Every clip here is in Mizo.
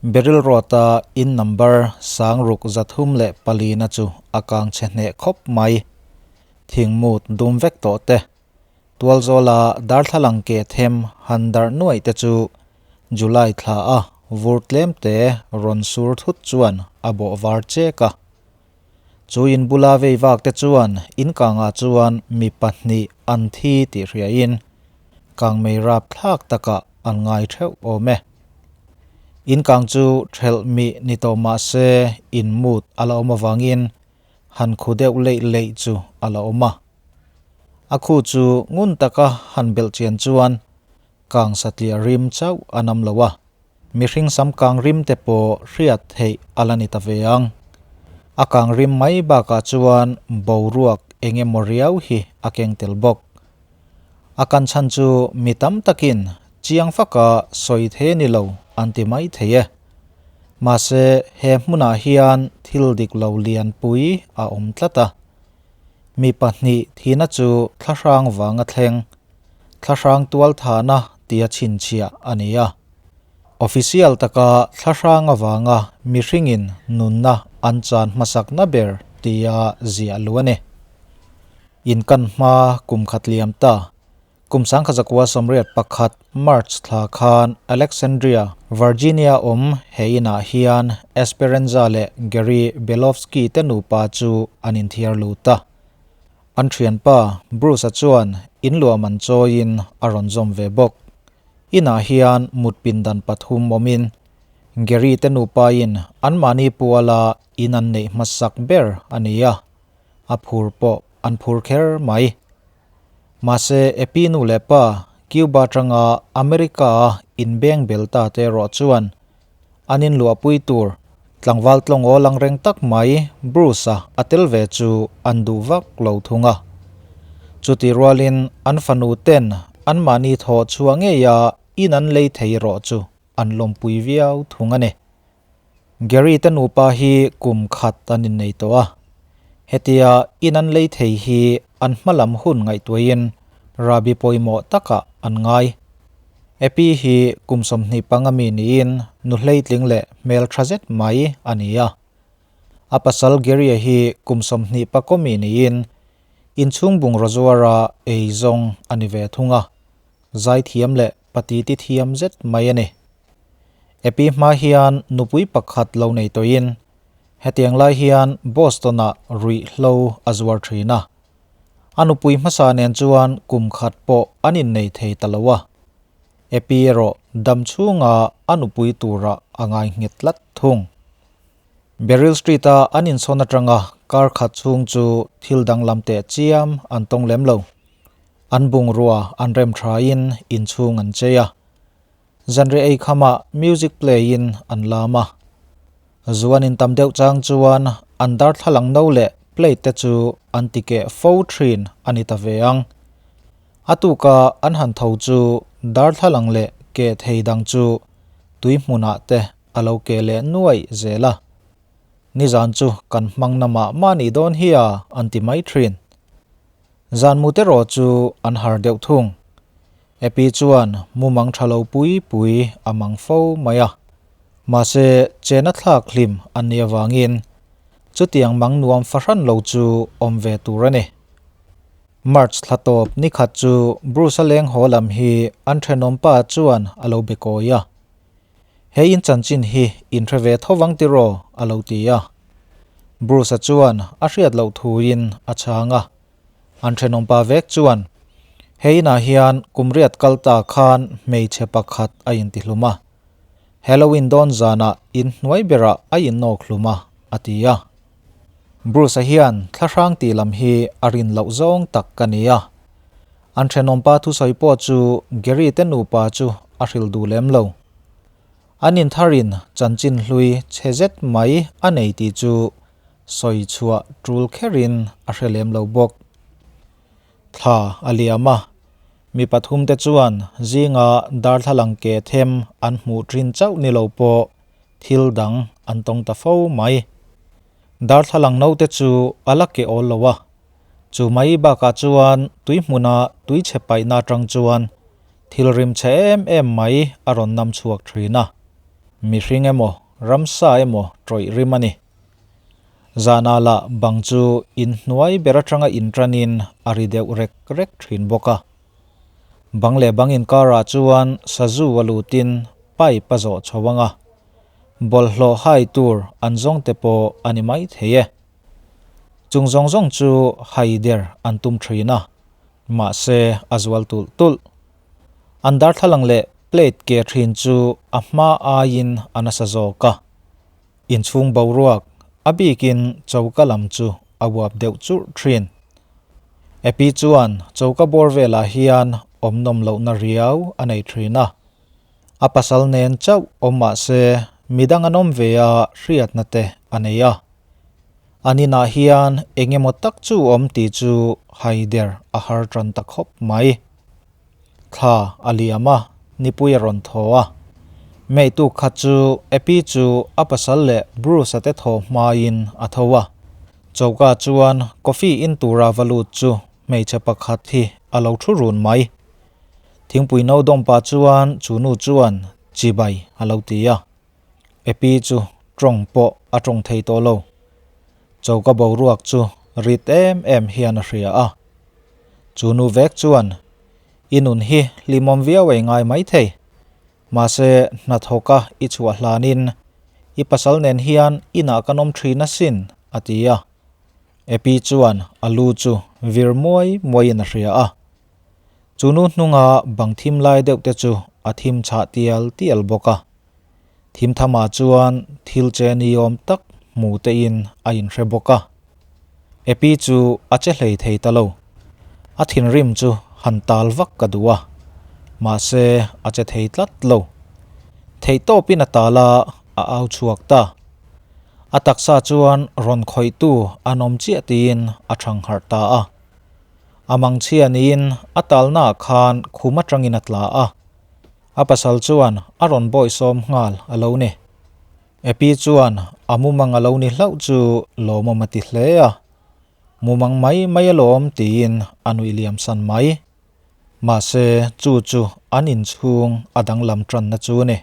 Beryl Road-a in number 6304 na chu a kang chhe hneh khawp mai. Thingmut dum vek tawh te, tualzawla darthlalang ke them han darh nuaih te chu July thla a vur tlem te rawn sur thut chuan a bawh var chek a. Chu in bula vei vak te chuan in kangah chuan mi pahnih an thi tih hriain kangmei rap thlak takah an ngai theuh awm e. In kang chu thelh mih ni tawh mah se in mut a la awm avangin han khu deuh leih leih chu a la awm a. A khu chu ngun taka han belh chian chuan kang satliah rim chauh a nam lo a, mihring sam kang rim te pawh hriat theih a la ni ta ve ang. A kang rim mai bakah chuan boruak eng emaw riau hi a keng tel bawk. A kan chhan chu mi tam takin chiang faka sawi thei a ni lo an ti mai thei e. Mahse he hmunah hian thil dik lo lian pui a awm tlat a. Mi pahnih thihna chu thlahrang vanga thleng, thlahrang tual thahna tia chhinchhiah a ni a. Official taka thlahrang avanga mihringin nunna an chan hmasakna ber tia ziah luh a ni. In kan hma kum khat liam ta. Kum 1981 March thla khan Alexandria, Virginia awm he inah hian Esperanza leh Gary Belovsky te nupa chu an inthiar lut a. An thianpa Bruce-a chuan in luah man chawiin a rawn zawm ve bawk. Inah hian mut pindan pathum awmin Gary te nupain anmahni puala in an neih hmasak ber a ni a, a phur pawh an phur kher mai. Mahse, Epi nu leh pa Cuba atanga America-a inbeng bel ta te erawh chuan an inluahpui tur tlangval tlawngaw lang reng tak mai Bruce-a a tel ve chu an duh vak lo thung a. Chutih rualin an fanu ten anmahni thawh chhuah ngeia in an lei thei erawh chu an lawmpui viau thung a ni. Gary te nupa hi kum khat an innei tawh a, hetia in an lei thei hi an hmalam hun ngaihtuahin rahbi pawimawh takah an ngai. Epi hi kum 25 mi niin nu hleitling leh hmel tha zet mai a ni a. A pasal Gary-a hi kum 24 mi niin inchhung bungraw zuara ei zawng a ni ve thung a. Zaithiam leh patiti thiam zet mai a ni. Epi hma hian nupui pakhat lo nei tawhin hetiang lai hian Boston-ah ruihhlo a zuar thin a. A nupui hmasa nen chuan kum khat pawh an innei thei ta lo a. Epi erawh dam chhunga a nupui turah a ngai nghet tlat thung. Beryl Street-a an insawn atanga kar khat chhung chu thil danglam teh chiam an tawng lem lo. An bungrua an rem thain inchhung an chei a. Zanriah ei khamah music play in an lam a. Zuan in tam deuh chang chuan an darthlalang no leh plate te chu an ti keh fo thin a ni ta ve ang. A tuka an han tho chu darthlalang leh keh thei dang chu tui hmunah te a lo keh leh nuaih zel a. Nizan chu kan hmang na mah mah nih dawn hi a an ti mai thin. Zan mut erawh chu an har deuh thung. Epi chuan mumang tha lo pui pui a mang fo mai a. Mahse, chena thlak hlim an nih avangin chutiang mang nuam fahran lo chu awm ve tur a ni. March thla tawp ni khat chu Bruce-a leng haw lam hi an thenawm pa chuan a lo be kawi a. He in chanchin hi in hre ve tho vang tiraw? a lo ti a. Bruce-a chuan a hriat loh thuin a chhang a. An thenawmpa vek chuan, He inah hian kum riat kal ta khan hmeichhe pakhat a intihlum a. Halloween dawn zanah in hnuai berah a innawk hlum a, a ti a. Bruce-a hian thlahrang tih lam hi a rin loh zawng tak ka ni a. An thenawmpa thusawi pawh chu Gary te nupa chu a hrilh duh lem lo. An intharin chanchin hlui chhe zet mai a nei tih chu sawi chhuah tul kherin a hre lem lo bawk. Thla a liam a, mi pathum te chuan zinga darthlalang ke them an hmuh thin chauh ni lo pawh thil dang an tawng ta fo mai. Darthlalang naute chu a la ke awl lo a, chu mai bakah chuan tui hmuna tui chhe paihna atang chuan thil rim chhe em em mai a rawn nam chhuak thin a. Mihring emaw ramsa emaw tawih rim a ni. Zanah lah bang chu inhnuai ber atanga inṭanin a ri deuh rek rek ṭhin bawk a. Bang leh bang inkarah chuan sazu a lutin pipe a zawh chho ang a, bawlhhlawh hai tur an zawng te pawh a ni mai thei e. Chung zawng zawng chu hai der an tum ṭhin a, mahse a zual tulh tulh. An darthlalang leh plate ke ṭhin chu a hma aiin a nasa zawk a. Inchhung boruak a bikin choka lam chu a uap deuh churh ṭhin. Epi chuan choka bawr velah hian awm nawm lohna riau a nei ṭhin a. A pasal nen chauh awm mah se midang an awm ve a hriatna te a nei a. An inah hian eng emaw tak chu awm tih chu haider a har ṭan ta khawp mai. Thla a liam a, nipui a rawn thaw a. Mei tuk khat chu Epi chu a pasal leh Bruce-a te thaw hmain a tho a. Choka chuan coffee in tura va lut chu hmeichhe pakhat hi a lo thu run mai. Thingpui no dawm pah chuan chu nu chuan chibai a lo ti a. Epi chu tawng pawh a tawng thei tawh lo. Choka boruak chu rit em em hian a hria a. Chu nu vek chuan, I nun hi hlimawm viau ei ngai mai thei. Mahse, hnathawka i chhuah hlanin i pasal nen hian inah kan awm thin asin, a ti a. Epi chuan a lu chu vir muai muaiin a hria a. Chu nu hnunga bang thim lai deuh te chu a thim chhah tial tial bawk a. Thim thamah chuan thil che ni awm tak hmu tein a inhre bawk a. Epi chu a che hlei thei ta lo. A thinrim chu han tal vak ka duh a, mahse a che thei tlat lo. Theihtawpin a tal a, a au chhuak ta. A taksa chuan rawn khawihtu an awm chiah tiin a thangharh ta a. A mangchhia niin a talnaah khan khum atangin a tla a. A pasal chuan a rawn bawihsawm nghal a lo ni. Epi chuan a mumang a lo ni hlauh chu lawmawm a ti hle a. Mumang mai mai alawm tiin a nuih liam san mai. Mahse chu chu an inchhung a danglam tanna chu a ni.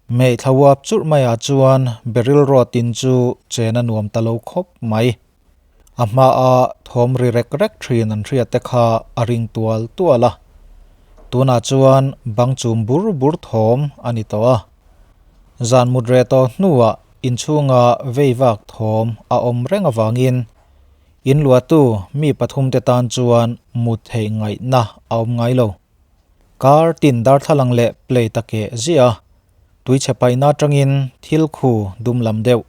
Hmeithla uap churh maiah chuan Beryl Rotin chu chen a nuam ta lo khawp mai. A hmaa thawm ri rek rek thin an hriat te kha a ring tual tual a. Tunah chuan bang chum bur bur thawm a ni tawh a. Zan mut reh tawh hnuah inchhunga vei vak thawm a awm reng avangin inluahtu mi pathumte tan chuan mut theih ngaihna a awm ngai lo. Kar tin darthlalang leh plate a keh ziah a, tuichhe paihna atangin thil khu dum lam deuh,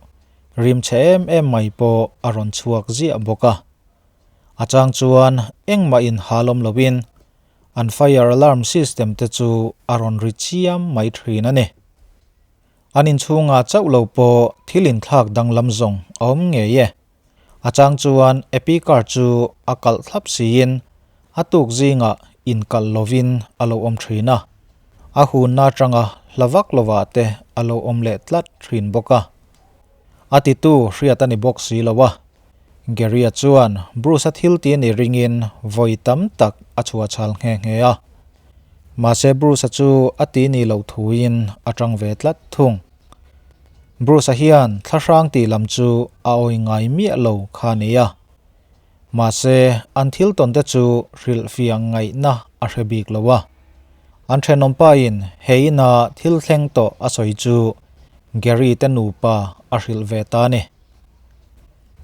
rim chhe em em mai pawh a rawn chhuak ziah bawk a. A chang chuan engmah in halawm loin an fire alarm system te chu a rawn ri chiam mai thin a ni. An inchhungah chauh lo pawh thil inthlak danglam zawng a awm ngei e. A chang chuan Epi car chu a kalh thlap siin a tuk zingah inkalh lovin a lo awm thin a, a hunna atanga hla vak lovah te a lo awm leh tlat thin bawk a. A titu hriat a ni bawk si lo a, Gary-a chuan Bruce-a thil ti a nih ringin vawi tam tak a chhuahchhal nghe nghe a. Mahse Bruce-a chu a ti nih loh thuin a tang ve tlat thung. Bruce-a hian thlahrang tih lam chu a awi ngai miah lo kha a ni a. Mahse, an thil tawn te chu hrilhfiah ngaihna a hre bik lo a. An thenawmpain he ina thil thleng tawh a sawi chu Gary te nupa a hrilh ve ta a ni.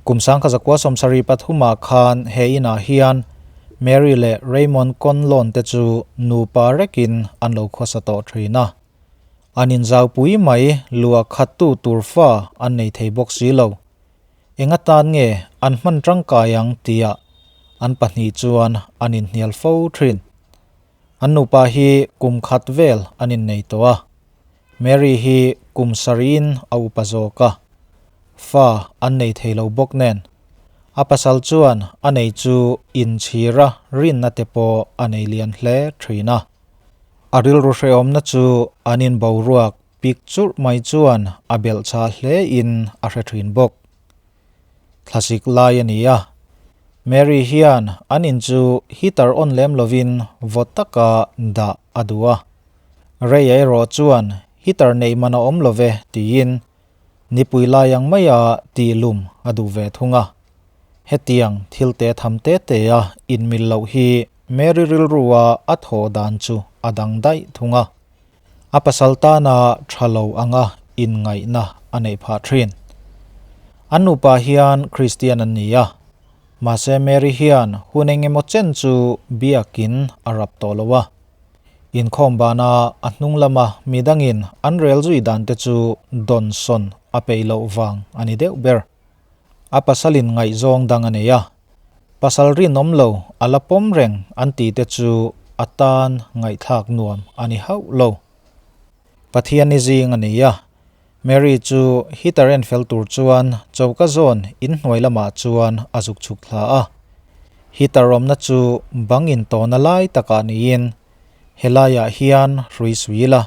Kum sangkha zakua 73 khan he inah hian Mary leh Raymond Conlon te chu nupa rekin an lo khawsa tawh thin a. An inzaupui mai lua khattu tur fa an nei thei bawk si lo. Eng atan nge an hman tangkai ang tia an pahnih chuan an inhnial fo thin. An nupa hi kum khat vel an innei tawh a. Mary hi kum sarihin a upa zawk a. Fa an nei thei lo bawk nen. A pasal chuan a nei chu inchhira rinna te pawh a nei lian hle thin a. A rilru hrehawmna chu an inboruak pik churh mai chuan a belh chah hle in a hre thin bawk. Thlasik lai a ni a, Mary hian an in chu heater on lem lovin vawt taka dah a duh a. Ray-a erawh chuan. Heater neih man a awm lo ve tiin nipui lai ang maia tih lum a duh ve thung a. Hetiang thil te tham te te a inmil loh hi Mary rilrua a thawh dan chu a dang daih thung a. A pasal tana tha lo anga inngaihna a neih phah thin. An nupa hian Kristian an ni a, mahse Mary hian hun engemaw chen chu biakin a rap tawh lo a. Inkhawm bana a hnung lama midangin an rel zui dan te chu dawnsawn a peih loh vang a ni deuh ber. A pasalin ngaihzawng dang a nei a, pasal rinawm lo a la pawm reng an tih te chu a tan ngaihthlak nuam a ni hauh lo. Pathian i zing a ni a, Mary chu heater en fel tur chuan choka zawn inhnuai lamah chuan a zuk chhuk thla a. Heater awmna chu bang intawna lai takah niin helaiah hian hrui sui ila,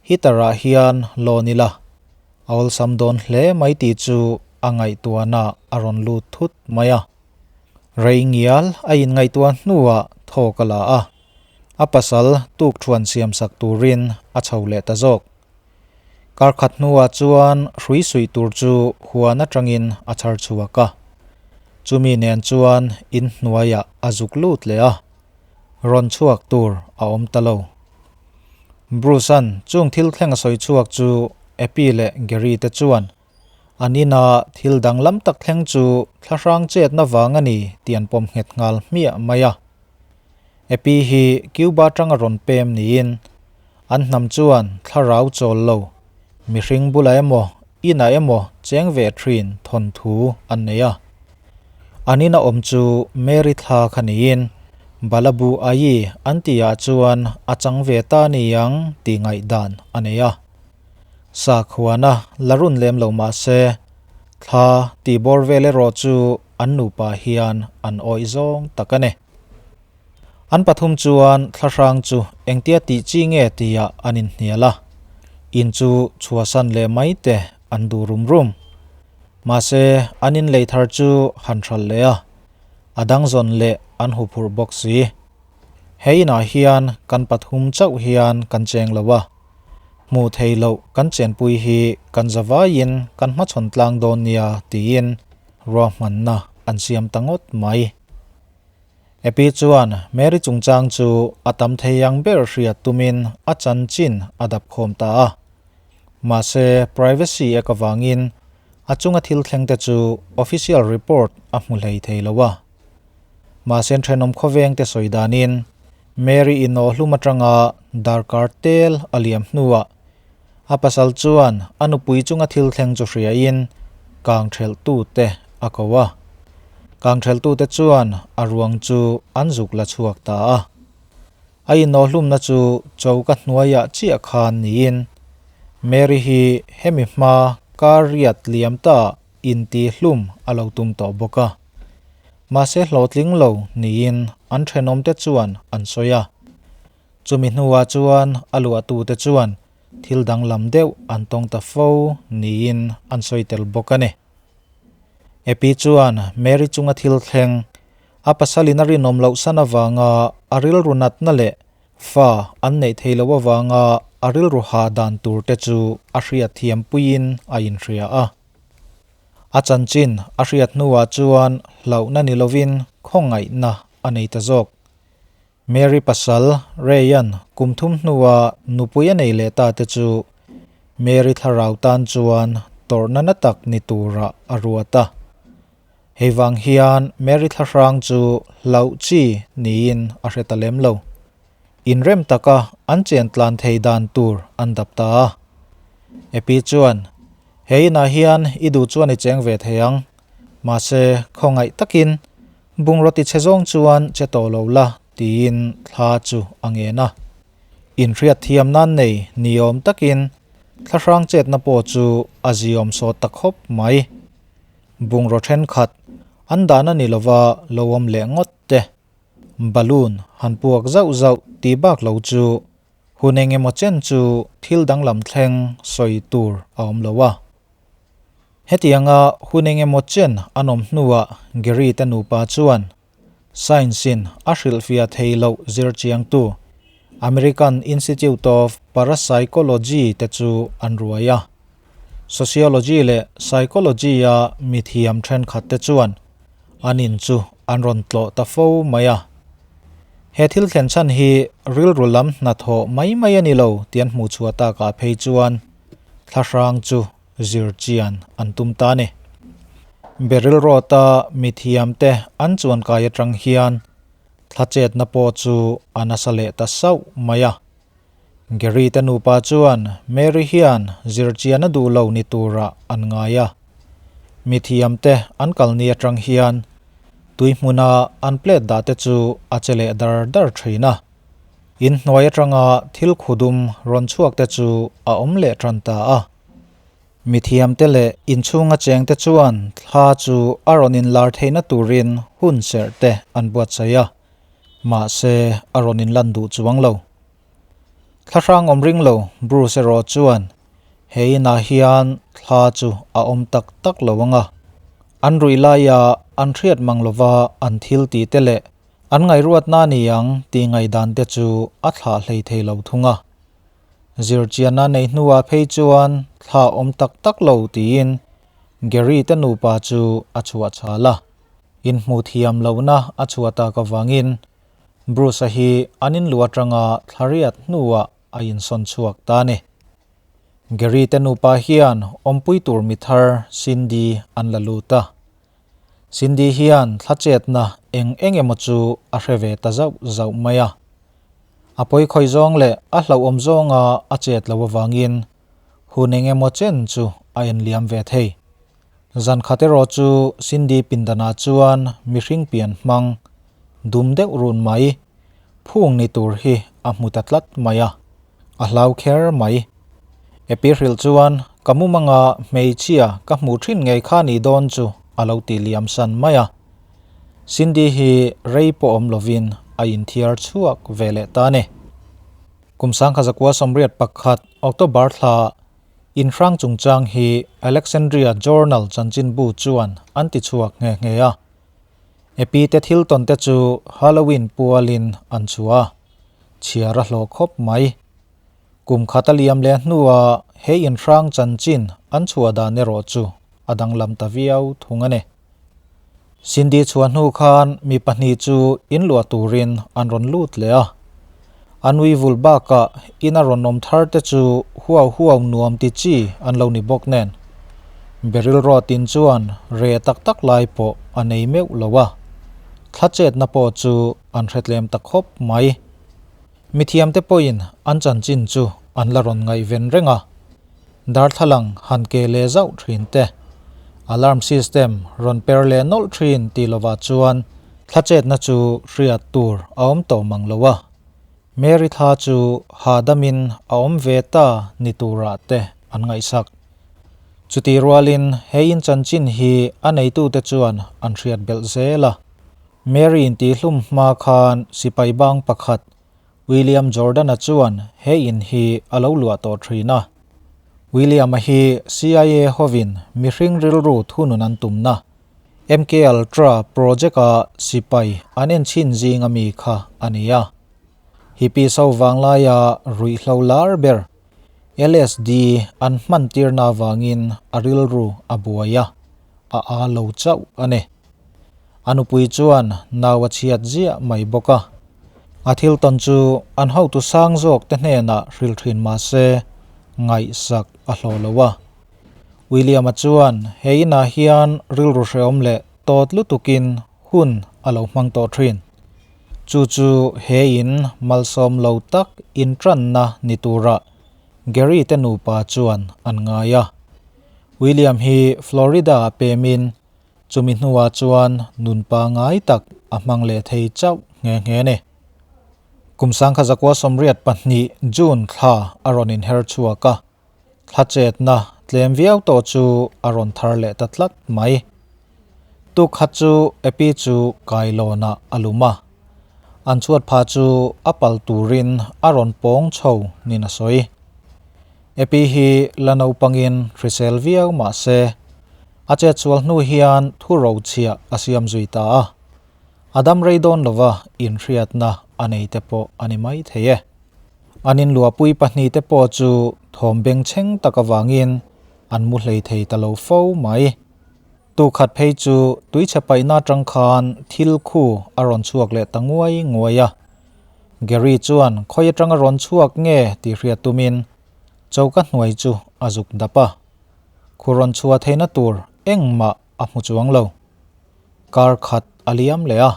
heater ah hian lawn ila, a awlsam dawn hle mai tih chu a ngaihtuahna a rawn lut thut mai a. Rei ngial a inngaihtuah hnuah thawk a la a, a pasal tuk thuan siamsak turin a chho leh ta zawk. Kar khat hnuah chuan hrui suih tur chu huan atangin a chhar chhuak a, chumi nen chuan inhnuaiah a zuk lut leh a, rawn chhuak tur a awm ta lo. Bruce-a'n chung thil thleng a sawi chhuak chu Epi leh Gary te chuan an ina thil danglam tak thleng chu thlahrang chetna vang a ni tih an pawm nghet nghal hmiah mai a. Epi hi Cuba atanga rawn pem niin an hnam chuan thlarau chawl lo, mihring bulah emaw inah emaw cheng ve thin thawnthu an nei a. An ina awm chu Mary thla kha niin Balabu Ayi an tihah chuan a chang ve ta ni ang tih ngaihdan a nei a. Sakhuana la run lem lo mah se, thla tih bawr vel erawh chu an nupa hian an awih zawng tak a ni. An pathum chuan thlahrang chu engtia tih chi nge tihah an inhnial a, in chu chhuahsan leh mai te an duh rum rum. Mahse, an inlei thar chu han hralh leh a, a dang zawn leh an huphurh bawk si. He inah hian kan pathum chauh hian kan cheng lo a, hmuh theih loh kan chenpui hi kan zavaiin kan hmachhawn tlang dawn nia tiin ruahmanna an siam ta ngawt mai. Epi chuan Mary chungchang chu a tam thei ang ber hriat tumin a chanchin a dap khawm ta a. Mahse privacy ek avangin a chunga thil thleng te chu official report a hmu hlei thei lo a. Mahse thenawm khawveng te sawi danin Mary inawhlum atanga darkar tel a liam hnuah a pasal chuan a nupui chunga thil thleng chu hriain kang thelhtute a ko a. Kang thelhtute chuan a ruang chu an zuk la chhuak ta a. A inawhlumna chu choka hnuaiah chiah khan niin Mary hi hemi hma kar riat liam ta intihlum a lo tum tawh bawk a. Mahse hlawhtling lo niin an thenawmte chuan an sawi a. Chumi hnuah chuan a luahtute chuan thil danglam deuh an tawng ta fo niin an sawi tel bawk a ni. Epi chuan Mary chunga thil thleng, a pasalin a rinawm loh san avanga a rilru natna leh Fa an neih thei loh avanga a rilru ha dan tur te chu a hriat thiam puiin a inhria a. A chanchin a hriat hnuah chuan hlauhna ni lovin khawngaihna a nei ta zawk. Mary pasal Ray-a'n kum thum hnua nupui a nei leh ta te chu Mary thlarau tan chuan tawrhna na tak ni turah a ruat a. Hei vang hian Mary thlahrang chu hlauh chi niin a hre ta lem lo. Inrem taka an chen tlan thei dan tur an dap ta a. Epi chuan, He inah hian i duh chuan i cheng ve thei ang. Mahse, khawngaih takin bungraw ti chhe zawng chuan che tawh lo la, tiin thla chu a ngen a. Inhriat thiam nan nei niawm takin thlahrang chetna pawh chu a ziawm sawt ta khawp mai. Bungraw thenkhat an dan a ni lova lo awm leh ngawt te. Balloon han puak zauh zauh tih bak lo chu hun eng emaw chen chu thil danglam thleng sawi tur a awm lo a. Hetianga hun eng emaw chen an awm hnuah Gary te nupa chuan Science-in a hrilhfiah thei loh zir chiangtu. American Institute of Parapsychology te chu an ruai a. Sociology leh Psychology-a mithiam thenkhat te chuan an in chu an rawn tlawh ta fo mai a. He thil thlen chhan hi rilru lam hnathawh mai mai a ni lo tih an hmuh chhuah takah phei chuan thlahrang chu zir chian an tum ta a ni. Beryl Road-a mithiam te an chuan kai atang hian thla chetna pawh chu a nasa leh ta sauh mai a. Gary te nupa chuan Mary hian zirchian a duh lo ni turah an ngai a. Mithiam te an kal ni atang hian tui hmuna an plate dah te chu a che leh dar dar thin a. In hnuai atanga thil khudum rawn chhuak te chu a awm leh tan ta a. Mithiam te leh inchhunga cheng te chuan thla chu a rawn inlar theihna turin hun serh te an buatsaih a. Mahse, a rawn inlan duh chuang lo. Thlahrang awm ring lo Bruce erawh chuan he inah hian thla chu a awm tak tak lo ang a. An ruih laia an hriat mang lova an thil tih te leh an ngaihruatna a ni ang tih ngaihdan te chu a thlah hlei thei lo thung a. Zirchianna nei hnuah phei chuan thla awm tak tak lo tiin Gary te nupa chu a chhuah chhal a. Inhmuh thiam lohna a chhuah tak avangin Bruce-a hi an inlu atanga thlariat hnuah a insawn chhuak ta a ni. Gary te nupa hian awmpui tur mi thar Cindy an la lut a. Cindy hian thla chetna eng eng emaw chu a hre ve ta zauh zauh mai a. A pawi khawih zawng leh a hlauhawm zawnga a chet loh avangin hun eng emaw chen chu a enliam ve thei. Zan khat erawh chu Cindy pindanah chuan mihring pian hmang dum deuh run mai, phung ni tur hi a hmu ta tlat mai a, a hlau kher mai. Epi hrilh chuan ka mumanga hmeichhia ka hmuh thin ngei kha ni dawn chu a lo ti liam san mai a. Cindy hi rei pawh awm lovin a inthiar chhuak ve leh ta a ni. Kum 1981 October thla Inhrang chungchang hi Alexandria Journal chanchinbu chuan an ti chhuak nghe nghe a. Epi te thil tawn te chu Halloween pualin an chhuah a, chhiar a hlawh khawp mai. Kum khat a liam leh hnua he inhrang chanchin an chhuah dan erawh chu a danglam ta viau thung a ni. Cindy chhuah hnu khan mi pahnih chu inluah turin an rawn lut leh a. A nui vul bakah ina rawn awm thar te chu huau huau nuam ti chi an lo ni bawk nen. Beryl Roth-in chuan reh tak tak lai pawh a nei meuh lo a. Thla chetna pawh chu an hre tlem ta khawp mai. Mithiamte pawhin an chanchin chu an la rawn ngaihven reng a. Darthlalang han ke leh zauh thin te, alarm system rawn per leh nawlh thin tih lovah chuan thla chetna chu hriat tur a awm tawh mang lo a. Mary thla chu hahdamin a awm ve ta ni turah te an ngaihsak. Chutih rualin he in chanchin hi a neitute chuan an hriat belh zel a. Mary intihhlum hma khan sipai bang pakhat William Jordan-a chuan he in hi a lo luah tawh thin a. William-a hi CIA hovin mihring rilru thunun an tumna MKUltra project-a sipai an enchhin zinga mi kha a ni a. Hippie so vanglaia ruihhlo lar ber LSD an hmantirna avangin a rilru a buai a, a aa lo chauh a ni. A nupui chuan nau a chhiat ziah mai bawk a. A thil tawn chu an hotu sang zawk te hnenah hrilh thin mah se ngaihsak a hlawh lo a. William-a chuan he inah hian rilru hrehawm leh tawt lutukin hun a lo hmang tawh thin. Chu chu he in malsawm lo tak intranna ni turah Gary te nupa chuan an ngai a. William hi Florida-ah pemin Chumi hnuah chuan nun pangngai tak a hmang leh thei chauh nghe nghe a ni. Kum 1982 June thla a rawn inher chhuak a, thla chetna tlem viau tawh chu a rawn thar leh ta tlat mai. Tuk khat chu Epi chu kailawnah a lum a, an chhuat pha chu a pal turin a rawn pawng chho niin a sawi. Epi hi la naupangin hrisel viau mah se, A chetsual hnu hian thu rochhiah a siam zui ta a, a dam rei dawn lova inhriatna a nei te pawh a ni mai thei e. An inluahpui pahnihte pawh chu thawm bengchheng tak avangin an mu hlei thei ta lo fo mai. Tukhat phei chu tuichhe paihna atang khan thil khu a rawn chhuak leh ta nguai nguai a. Gary chuan khawi atanga rawn chhuak nge tih hriat tumin choka hnuai chu a zuk dap a. Khu rawn chhuah theihna tur engmah a hmu chuang lo. Kar khat a liam leh a.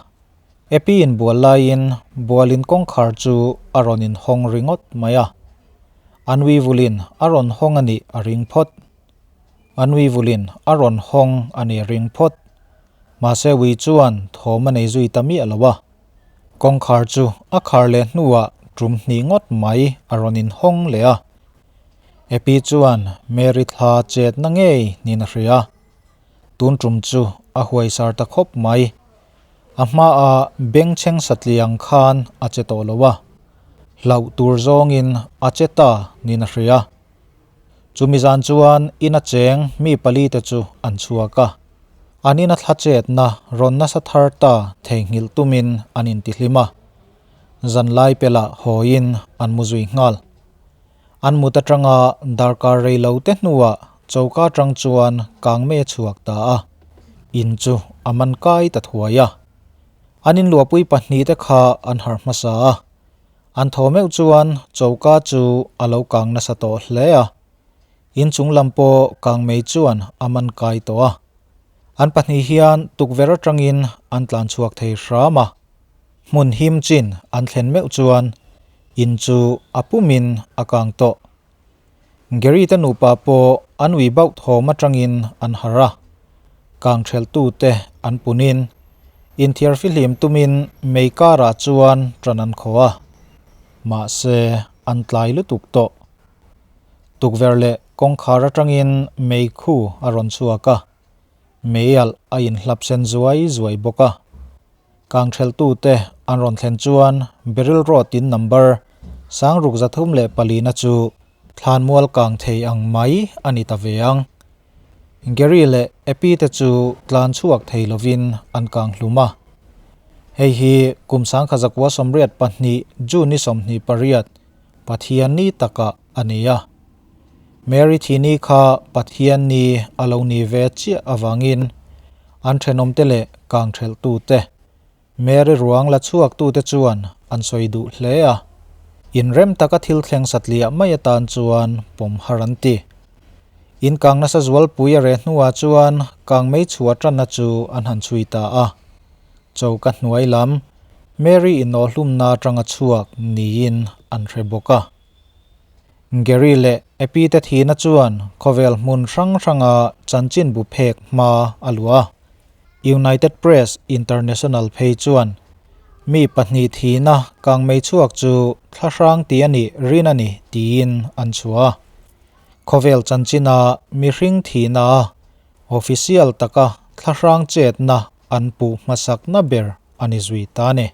Epi inbual laiin bualin kawngkhar chu a rawn inhawng ringawt mai a. An uivulin a rawn hawng a nih a ring phawt. An uivulin a rawn hawng a nih a ring phawt. Mahse ui chuan thawm a nei zui ta miah lo a. Kawngkhar chu a khar leh hnuah tum hnih ngawt mai a rawn inhawng leh a. Epi chuan Mary thla chetna ngei niin a hria. Tun tum chu a huaisar ta khawp mai. A hmaah bengchheng satliang khan a che tawh lo a, hlauh tur zawngin a che ta niin a hria. Chumi zan chuan ina cheng mi palite chu an chhuak a, an ina thla chetna rawn nasa thar ta theihnghilh tumin an intihlim a, zanlai pelah hawiin an mu zui nghal. An mut atanga darkar rei lo te hnuah choka atang chuan kangme a chhuak ta a, in chu a man kai ta thuai a. An inluahpui pahnihte kha an harh hmasa a, an thaw meuh chuan choka chu a lo kang nasa tawh hle a, inchung lam pawh kangmei chuan a man kai tawh a. An pahnih hian tukverh atangin an tlan chhuak thei hram a. Hmun him chin an thlen meuh chuan in chu a pumin a kang tawh. Gary te nupa pawh an ui bauh thawm atangin an harh a, kang thelhtute an punin inthiar fihlim tumin mei karah chuan tan an khaw a, mahse an tlai lutuk tawh. Tukverh leh kawngkhar atangin mei khu a rawn chhuak a, meialh a inhlap sen zuai zuai bawk a. Kangtheltute an rawn thlen chuan Beryl Road in number 6304 na chu thlanmual kang thei ang mai a ni ta ve ang. Gary leh Epi te chu tlan chhuak thei lovin an kang hlum a. Hei hi kum 1982 June ni 28 Pathianni takah a ni a. Mary Thini kha Pathianni a lo ni ve chiah avangin an thenawmte leh kangthelhtute, Mary ruang la chhuaktute chuan an sawi duh hle a. Inrem taka thil thleng satliah mai atan chuan pawm har an ti. In kang nasa zualpui a reh hnuah chuan kang mei chhuah tanna chu an han chhui ta a. Choka hnuai lam Mary inawhhlumna atanga chhuak niin an hre bawk a. Gary leh Epi te thihna chuan khawvel hmun hrang hranga chanchinbu phek hma a luah a. United Press International phei chuan mi pahnih thihna kangmei chhuak chu thla hrang tih a nih rin a ni tiin an chhuah a. Khawvel chanchina mihring thihna a official taka thla hrang chetna an puh hmasakna ber a ni zui ta a ni.